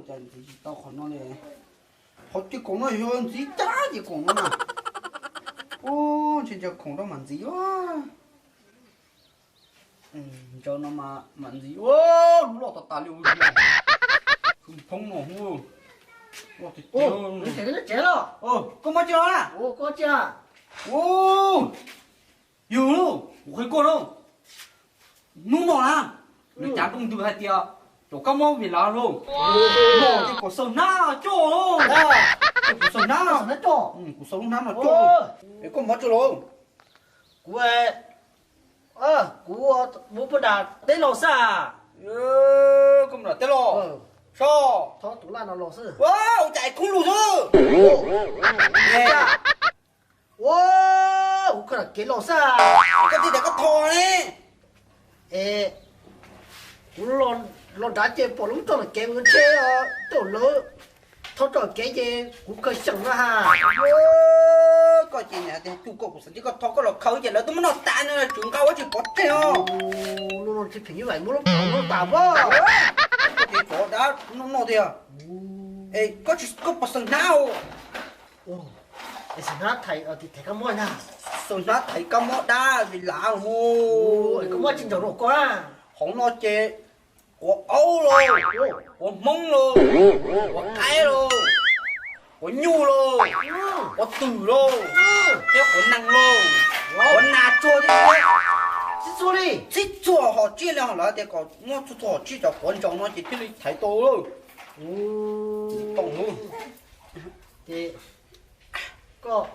Cas ntxiv tsis tau qhov no li. Qhov ces khoom no yog ntxiv cas ces khoom no na. Ub, ntshe ntshaw khoom rau mam ntxiv. Ntshaw no mas mam ntxiv. Ub, lub loj tas tas li. Tus phoob no hu. Loj tiag tiag. Koj muab tsi los na? Ub, yog lauj, kuv qhia koj lauj. Hnub no na, nws cav nroo ntws hais tias cov kab mob vim lav lauj. Ces kom xaws hnab coj lauj. Ces kom xaws hnab, kuv xaws lub hnab no coj. Es koj mus tsi los? Kuv, kuv mus pag nram teb los xwb. Koj mus nram teb los? Soj, thov tus laj no los xwb. Ua, ua cas es khoob lug xwb. Ua, kuv kho nram kev los xwb. Koj twb tias koj thov ne. Es kuv los nrad ces pom lub roj nram kev mus ntshe tej lawv thov roj kev ces kuv khaws xyeem no ha. Koj ces niam tias tu koj kuv xav tias koj thov koj los khaws ces lawv twb muab noj tas no tswv nqa ua tsis pov tseg os. Lub no tsis phem nyuj vais muab lub pov noj tas pob. Koj ces tsov dab noj noj tiag. Es koj tsis, koj puas xaws hnab? Es xaws hnab thaiv, thaiv kab mob na. Xaws hnab thaiv kab mob dab vim lav mus. Kab mob tsis ntaus rau koj na. Hauv no ces quav aub los, quav hmoob los, quav qaib los, quav nyuj los, quav twm los, thiab quav nees los, quav nas tsuag thiab. Txhib txhua li, txhib txhua hom tsiaj li, lawv tias kom muab txhua txhua hom tsiaj cov quav ntsaus no ces thiaj li thaiv tau lawm. Tau lawm. Ces koj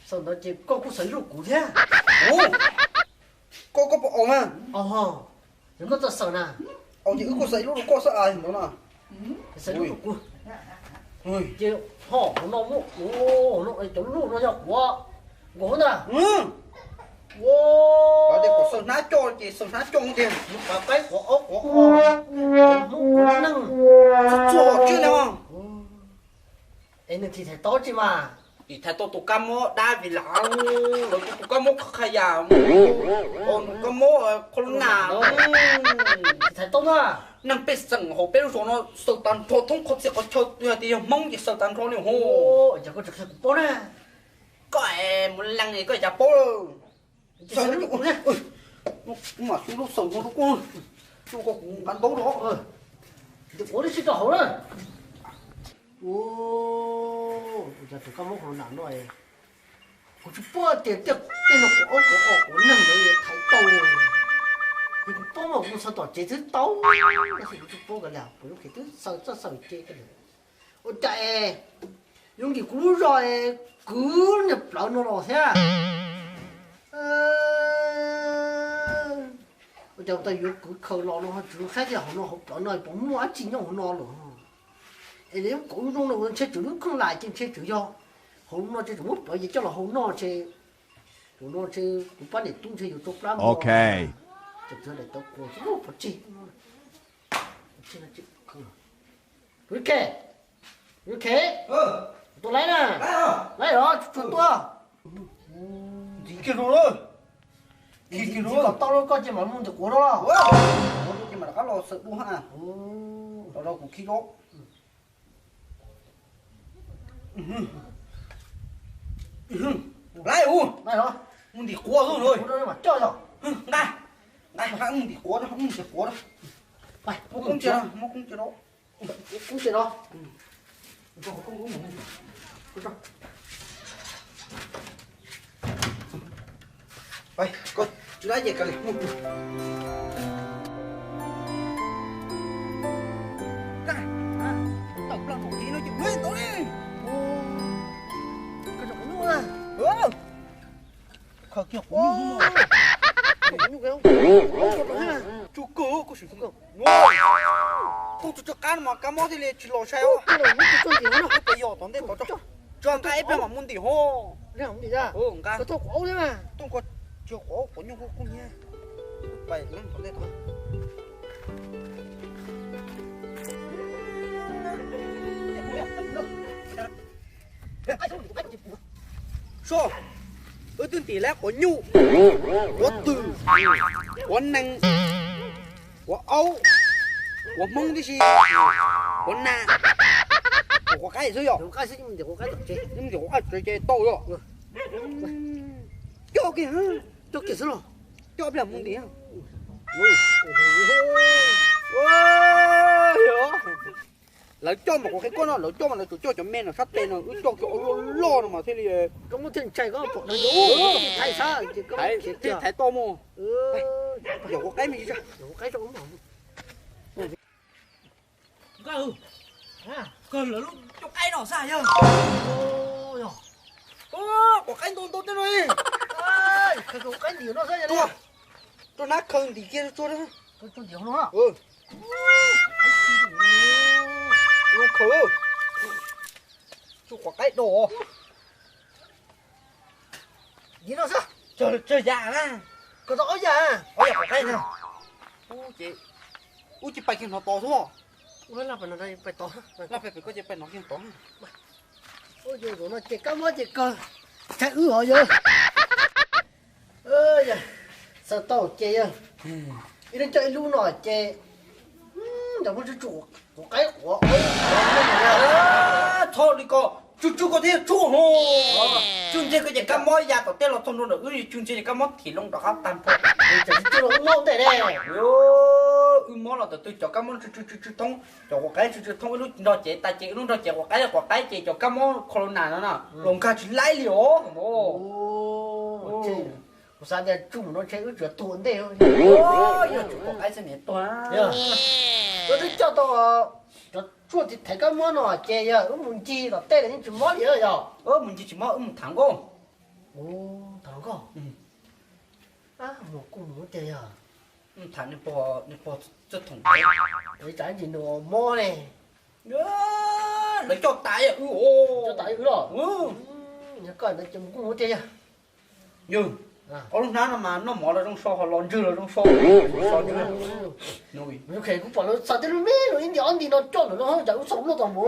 xaws ntawd ces koj kuj xaws ib lub kuv thiab. Koj, koj puas aus na? Yog koj txawj xaws na. Aus ces wb kuj xaws ib lub rau koj xwb as ntawd na. Xaws ib lub rau kuv. Ces ho hauv no muaj, hauv no cov lub no yog quav nkaus ntag. Ua, tias kom xaws hnab coj ces xaws hnab coj tiag. Quav qaib, quav aub, quav qos, quav hmoob, quav nees, txhua txhua hom tsiaj li. Es nws tiv thaiv tau tsi mas? Tiv thaiv tau tus kab mob dab vim lav, lawv tus kab mob qhov qha yam, tus kab mob qhov lub nas. Tiv thaiv tau na. Neeg pej xeem hauv peb lub zos no xaws tag nrho thoob qhov txhia qhov chaw, hais tias yog hmoob ces xaws tag nrho li ho. Koj mus lees es koj cas paub lawm. Kuv mam xub lub xaws no rau koj, rau koj kuv nqa ntaub rau. Ua li sib rau hauv na. Ua cas tus kab mob qhov nas no, kuv tsis paub tias tej no quav aub quav qos quav nees ntawd thaiv tau. Yog kuv paub mas kuv mus xaws tom tsev twb tau, tab sis kuv tsis paub kav liam kuv lub kev twb xaws txoj xaws ce. Ua cas es yuav nkim kuv lub zos es kwv niag plawv no los thiab? Ua cas tau yuav kwv khaws los no ho tsis saib tias hauv no hauv plawv no puas muaj dab tsi nyob hauv no lawm? Es lawv yuav kauv zoo no ntshe tseem lub kheej lais ces ntshe tseem yog hauv no ces tseem muab plawv ces coj los hau noj ntshe. Tus no ntshe kuv pab niam tub ntshe yuav tsau plab mus. Tseem tawv daim tawv quas xwb pov tseg. Tus Khe, tus Khe, tus laib na, laib os, tsuag tuaj. Ntxiv kiag los, ntxiv kiag los, tau lawm koj ces mam mus ntim quav rau. Ces mam rov qab los xaws dua ha. Los rau kuv khi rau. Laib mus, mus ntim quav xwb. Nqa, nqa, mus ntim quav, mus ntim quav. Muab koob cia, muab koob cia rau. Koob cia rau. Koj tsis dab ces koj li mus. Tawm plaws saum kev no ces ua tau li. Koj tso quav nyuj na. Khaws kiag quav nyuj. Tsuj kawg koj sim. Thooj tso qab no mas kab mob thiaj li tsis los sai. Peb yog tom ntej tod tso. Tso nqa ib pliag mam mus ntim ho. Nqa. Thooj ko tsis quav nyuj koj koob nyiab. Pais tom ntej tod. Soj, wb twb ntim lawm quav nyuj, quav twm, quav nees, quav aub, quav hmoob tib si, Ua na, quav qaib xwb yog. Mus ntim quav qaib tsev ces tau yog. Coj kiag, coj kiag xwb los. Coj pliag mus ntim. Lawv coj mas kuv qhia koj no, lawv coj mas lawv tsuas coj cov me no sab tes no, wb coj kiag ua loj loj no mas thiaj li. Koj muab thiaj ntshai koj pom no, thaiv xab, thaiv toj mus. Yog quav qaib me. Kawg lawv lub cov qaib no xwb yog. Quav qaib ntau ntau tej no. Qaib ntim no xwb yog. Rau nab khaws ntim kiag tsuag. Khaws. Tsuag quav qaib do. Ntim no xwb. Tsawg yam na? Koj tau ob yam. Ob yam quav qaib na. Ub ces, ub ces pais kiag no tos xwb. Laj pais, koj ces pais no kiag tos. Ub, no ces kab mob ces kawg, ntshai wb hov yawg. Xav tau ces yawg, ib leeg coj ib lub no ces, ntawm muab tsw tsw quav qaib quav. Txhob li ko, tsw tsw ko thiaj tshuaj ho. Tsw ntse ko ces kab mob ya tom tej los txog ntua ntawm wb, tsw ntse ces kab mob thim loo rov qab tag nrho. Wb mob los tam twg cov kab mob tsw tsw tsw tsw thoob, cov quav qaib tsw tsw thoob, ib lub nrog cev tas ces ib lub nrog cev quav qaib, quav qaib ces cov kab mob corona no na los nkag tsis laib li os. Kuv xav tias tsw mus no ntshe wb tsuas tuag ntej. Yog tsw quav qaib xwb niam tuag. Wb twb coj tau cov tshuaj thaiv kab mob no ces yog wb mus ncig tom tej los yeej tsis mob li yog. Mus ncig tsis mob, wb mus tham nkauj. Tham nkauj. Mus kuj mus tiag yog. Tham nws pog txoj thoom. Tsam ntsis nws mob ne. Lawv coj tas wb os. Coj tas wb los. Yog koj ntawd ces mus kuj mus tiag yog. Yog, ob lub hnab no mas noj mov los zoo so, ho los ntswg los zoo so. Kuv pom lawv xa tej lub me lub ib nti ob nti no coj ntawm no, cas wb txhob luaj tau mus.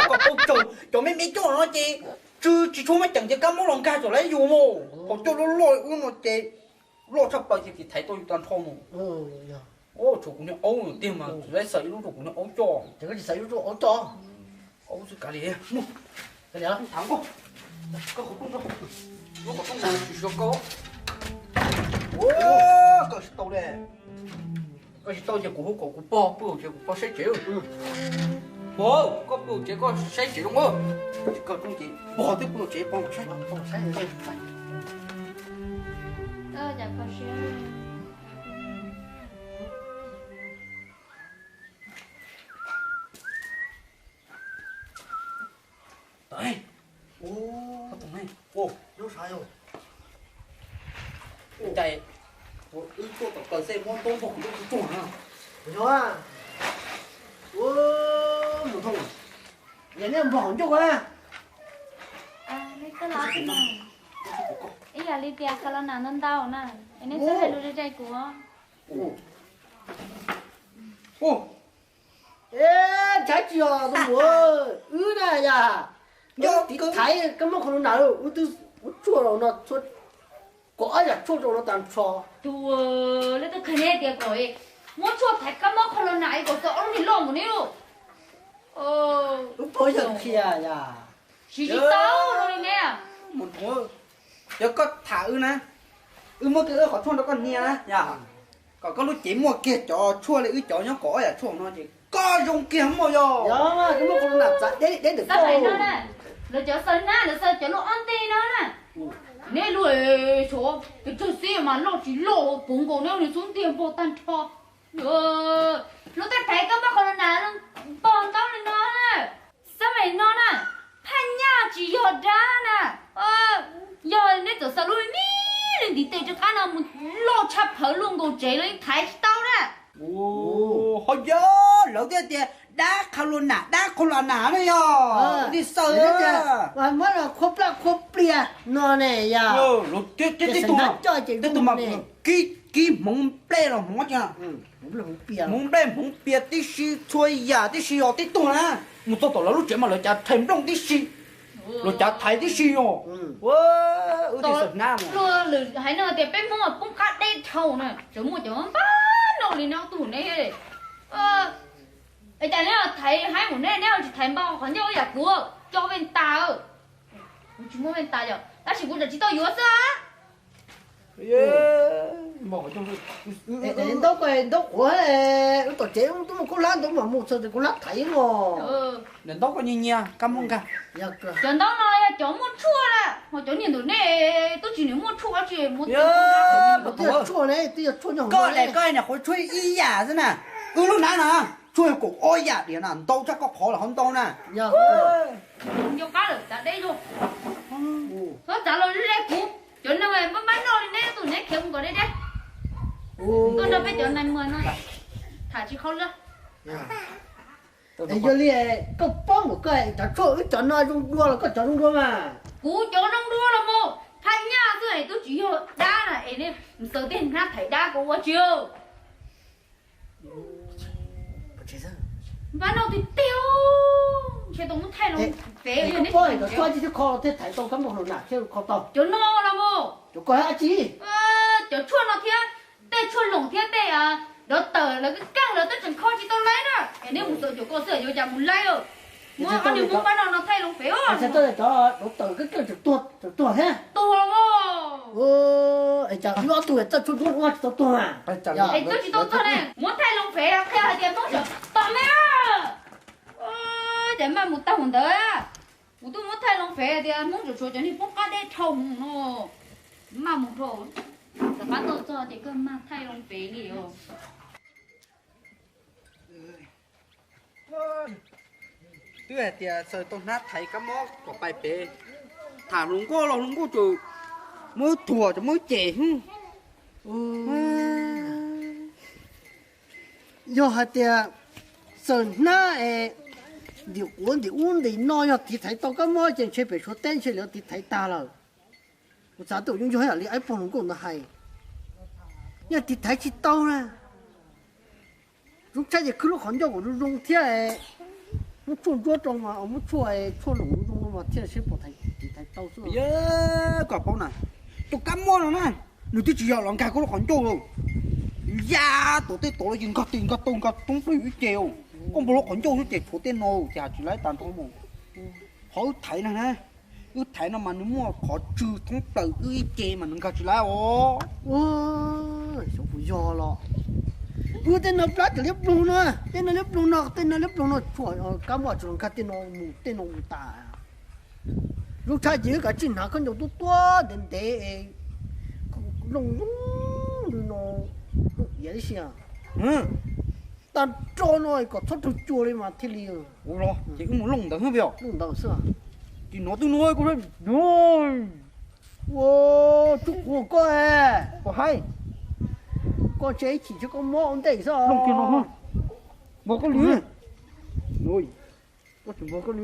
Koj paub tsaug, cov me me coj no ces tsw tsis tshua muaj ceem ces kab mob los nkag tau lawv yus mus. Thaum coj loj loj ub no ces loj tshaj plaws ces thaiv tau yus tag nrho mus. Tshuav kuv niag aub tiag mas, lawv xa ib lub rau kuv niag aub coj. Ces koj tsis xa ib lub rau aub coj? Aub xwb kav liam, mus. Kav liam, tham nkauj. Koj qhov rooj, lub qhov rooj no tsis so koj. Koj tsis tau li. Koj tsis tau ces kuv hu kom kuv pog pw hauv tsev, kuv pog saib tsev. Pog, koj pw hauv tsev koj saib tsev zoo. Tsis kawg rooj ces pog twb pw hauv tsev, pog saib. Ua, ua, ua, cas wb tuaj tom plaws xwb muab ntaub npog kuv tuaj tsuag tsuag na. Yog, ua, mus thoob, yog nej npog hauv ncauj a. Ib yam li tias corona ntau ntau na, es nej txhob hais lus zais kuv. Eb, ntshai tsis yog tus muam, wb na yog, wb tiv thaiv kab mob corona, wb twb muab tshuaj rau no, kaum ob yam tshuaj rau no tag nrho. Tus, leej twg qhia neb tias kom muab tshuaj thaiv kab mob corona kom txog ob lub niag loj mus ne. Wb pog yawg qhia yom. Siv tsis tau li ne. Yog koj tham wb na, wb muab kiag wb qhov tshuaj rau koj hnia na yom, kom koj lub cev muaj kiag cov tshuaj li wb cov nyob kaum ob yam tshuaj no ces koj zoo kiag hmo yog. Yog, kab mob corona txav deb deb ntawm koj. Lawv cov xaws nab, lawv xaws cov loj ob ntej no na. Neb lub, suav tus tsawg xib mas loj tsis loj puv nkaus neb nws xub ntiag npog tag nrho. Lub tej thaiv kab mob corona npog ntau li no na. Xab maim no na, phaj nyaj tsis yog dab na. Yog neb txawm xaws lub me me li ntiv tes rov qab no mus loj tshaj plawg luaj nkaus tsev los yeej thaiv tsis tau na. Ho yog lawv thiaj tias dab qha lua nam dab qha lua nam na yog. Li xaws muab los khua plaj khua plias no ne yog. Tib tug mas kib hmoov nplej los hmoov, hmoov nplej hmoov pias tib si, txhua yam tib si os tib tug na. Mus txog tom lawv lub tsev mas lawv cav thaiv nplooj tib si, lawv cav thaiv tib si os. Wb tig xaws nab. Luag lwm haiv neeg tias peb Hmoob poob qab deb dhau na, tseem muaj cov npab no li no tus ne. Es cas neb Thaiv haib mus neb, neb tsis thaiv npau qhov ncauj yam kuv, tso vej tas. Kuv tsis muaj vej tas yom, tab sis kuv tseem tsis tau yuav xwb. Ntaub ko ntaub quav, wb tom tsev twb muaj khaub hlab ntawd mas mus txog kuv hlab thaiv os. Ntaub ko nyias nyias kab mob nkag. Cov ntaub no yog cov muaj tshuaj lawm, ho cov niag ntawm nej twb tsis niam muaj tshuaj tsi. Twb yog tshuaj ne, twb yog tshuaj nyob hauv. Koj daim koj niam qhuav tshuaj ib yam xwb na. Wb lub hnab no tshuaj kaum ob yam diam na, ntau tshaj koj qhov los ho ntau na. Nco qab lawm, txav deb zog. Txhob txav los ze kuv, cov neeg npab npab noj li neb tus neb khiav mus kom deb deb. Koj nrog peb cov nais muag no tham tsis qhau lawm. Es yog li koj paub mus koj cov tshuaj wb cov no zoo dua los koj cov zoo dua mas. Kuv cov zoo dua los mus, phaj nyaj xwb es twb tsis yog dab na es nej mus xaws tej hnab thaiv dab ko ua tsi. Npab noj tiag tiag, ntshe tau muab thaij loo fev. Koj paub cov tshuaj tsis thiab kho thiab thaiv tau kab mob hluas nam thiab kho tau cov no los mus. Cov ko dab tsi? Cov tshuaj no thiab tej tshuaj loos thiab tej dov tawm lawv keej keej lawv twb tseem kho tsis tau laib na. Es neb mus xaws cov ko xwb yuav cas mus laib. Muab ob niag muab npab noj no thaij loo fev. Cov dov tawm keej keej tseem tuag thiab. Tuag los. Es cas wb ob tug txawj tshuaj duab ua tsis tau tuag. Es twb tsis tau tuag ne, muab thaij loo fev qhia hais tias Hmoob tseem tos me. Ces maj mus tag mus ntawd, kuv twb muab thaij loo fev tias Hmoob tseem tshuav cov niag poob qab deb dhau mus no. Maj mus dhau, rov qab tuaj txog ces koj maj thaij loo fev li os. Twb hais tias xaws tau hnab thaiv kab mob kom pais pem, tham hluas nkauj los hluas nkauj tseem muab thuam tseem muab cem. Yog hais tias xaws hnab es ntim quav ntim ub ntim no yog tiv thaiv tau kab mob ces ntshe pem Suav teb ntshe lawv tiv thaiv tag lawm. Kuv xav tias yeej yog ib yam li ib pog hluas nkauj ntawd hais, yog tiv thaiv tsis tau na. Zoo tshaj ces khwb lub qhov ncauj kom zoo zoo thiab, muab tshuaj ntsuab rau mas, muab tshuaj, tshuaj loos zoo zoo mas thiaj seb puas tiv thaiv tau xwb. Koj paub na, tus kab mob no na, nws twb tsis yog los nkag koj lub qhov ncauj lauj. Ya, tuav tej tuav los yus nkag tes nkag taw nkag toob plaws ib ce, koj npog lub qhov ncauj xwb ces tshuav tej no ces has tsis laib tas nrho mus. Qhov wb thaiv no na, wb thaiv no mas nws muaj qhov tsw thoob plaws wb ib ce mas nws nkag tsis laib os. Xyov puas yog los. Wb tej no plab cov liab ploog no, tej no liab ploog no, tej no liab ploog no tshuam kab mob tsis los nkag tej no mus tej no mus tas. Zoo tshaj ces wb kav tsij hnav khaub ncaws tuab tuab ntev ntev, looj looj li no, iav tib si. Tag nrho no kom txhob raug cua li mas thiaj li. Ua los ces wb mus looj ntawd xwb. Looj ntawd xwb. Ces no twb nuav kuv ua tsuj quav koj. Koj haib, koj ntshe ib chim ntshe koj mob ua ntej xwb. Looj kiag no, npog koj li. Koj tsis npog koj li.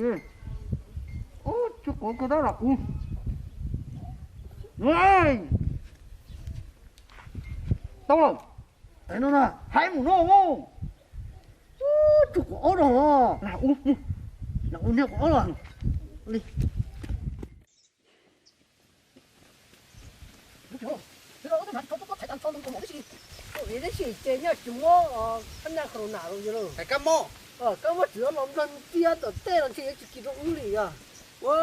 Tsuj quav koj tab los kuv. Tau lawm. Haib mus no. Tsuj quav ob no. Lam ua niag quav ob los. Tab sis ces nyaj tsis muab qhab naj corona rau yus lawm. Kab mob, kab mob tseem los nplog ntiab tom tej los ntshe yuav tsis kis rau wb li os. Ua,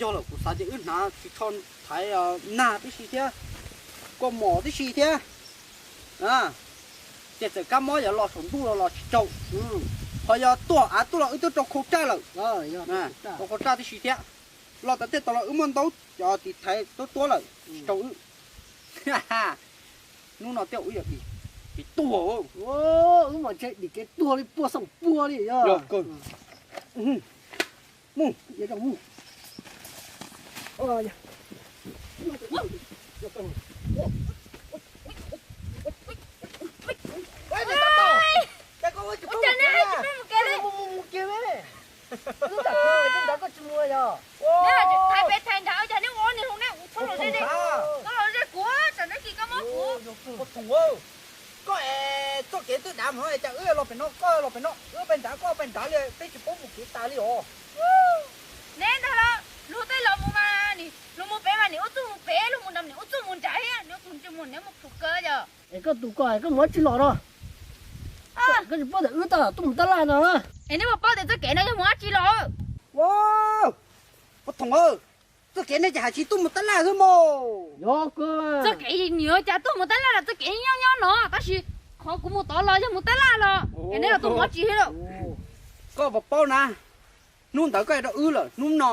yog lawm kuv xav tias wb hnav tsis tsho thaiv nag tib si thiab, kua mom tib si thiab. Ces txawm kab mob yog los saum ntuj los los tsis tsau. Ho yog tuaj av tuaj los wb twb rau khau raj lawm. Rau khau raj tib si thiab. Los tas tej tau los wb muaj ntaub cov tiv thaiv tuab tuab lawm tsis tsau wb. Hnub no tej wb yog dim kev tuag. Wb mas ntshe dim kev tuag li puag xeem pua li yog. Mus. Ua cas nej tsis pub mus kev li? Mus kev me. Ntawd koj tsis mus yog? Neb hais tias thaiv pem thaiv nrad, ua cas neb ua niag hluas neb ua txhob los ze, txhob los ze kuv, tsam neb kis kab mob kuv. Koj es txoj kev twb dav mus no es cas wb los pem no koj los pem no, wb pem nrad koj pem nrad li, peb tsis paub mus kev tas li os. Neb ntag los luag tej los mus mas nim luag mus pem mas nim ua txuj mus pem, luag mus nrad nim ua txuj mus nrad thiab, nim ua txuj mus neb mus pum kawg yog. Es koj tus ko koj mus tsis los no? Koj tsis paub tias wb tau tuaj mus tab laj no na. Es neb puas paub tias txoj kev no yog mus dab tsi los? Ua, pov thoom, txoj kev no ces hais tsis tuaj mus tab laj xwb mog. Txoj kev nws yuav cas tuaj mus tab laj los, txoj kev nyob nyob no, tab sis qhov kuv mus tod los yog mus tab laj los, es neb los tuaj mus dab tsi thiab lauj? Koj puas paub na, hnub ntawd koj hais rau wb lawm, hnub no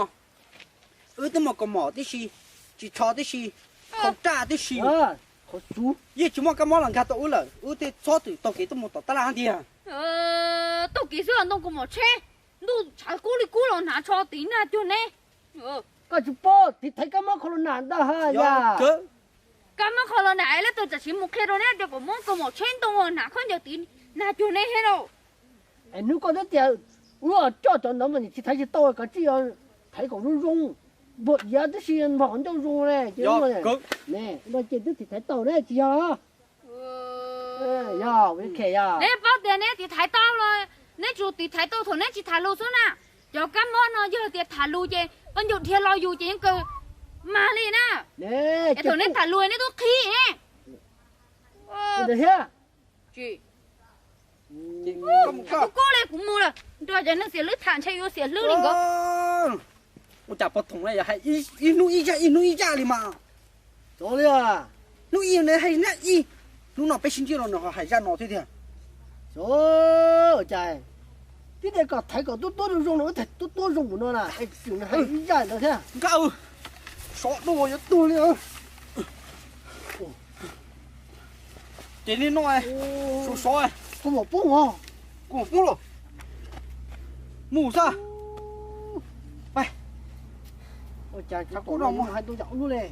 wb twb muaj kaus mom tib si, ris tsho tib si, khau raj tib si, yeej tsis muaj kab mob los nkag tau wb lawm, wb thiaj txhob txwm taug kev tuaj mus tom tab laj tiag. Taug kev xwb los ntoo kaus mom tsheb, ntuj tshav kub li kub los hnav tsho tid nag cuag neb. Koj tsis paub tiv thaiv kab mob corona ntag ha yog. Kab mob corona es leej twg txawm siv mus qhia rau neb tias kom muab kaus mom tsheb ntoo hnav khaub ncaws tid nag cuag neb thiab lauj. Es hnub koj twb tias wb coj cov ntawd mas nim tsis thaiv tsis tau, koj tsis yog thaiv kom zoo zoo, npog iav tib si npog qhov ncauj zoo ne ces, ne, ces twb tiv thaiv tau ne tsis yog los? Yog, yog. Neb paub tias neb tiv thaiv tau los neb tsuas tiv thaiv tau thaum neb tsis tham lus xwb na. Cov kab mob no yog tias tham lus ces poj ncauj dhia los yus ces yeej kawg mag li na. Es thaum neb tham lus neb twb qhib ne. Thiab. Kuv kub li kuv mus lawm, nrog cov neeg xiam hlwb tham ntshe yuav xiam hlwb li nkawd. Ua cas pov thoom na yog hais ib hnub ib zaj ib hnub ib zaj li mas. Hnub ib ne hais na ib, hnub no peb sib ntsib los nws ho hais zaj no thiab tiag. Cas tib tias kom thaiv kom tuab tuab zoo zoo no, wb thaiv tuab tuab zoo mus no na, es tseem hais ib zaj ntawd thiab. Nkaj, sov duj yuav tuag li. Ces li no, sov sov, kuv mam poob os, kuv mam poob los. Mus xwb. Ua cas kuv no mus hais tus yam ub li.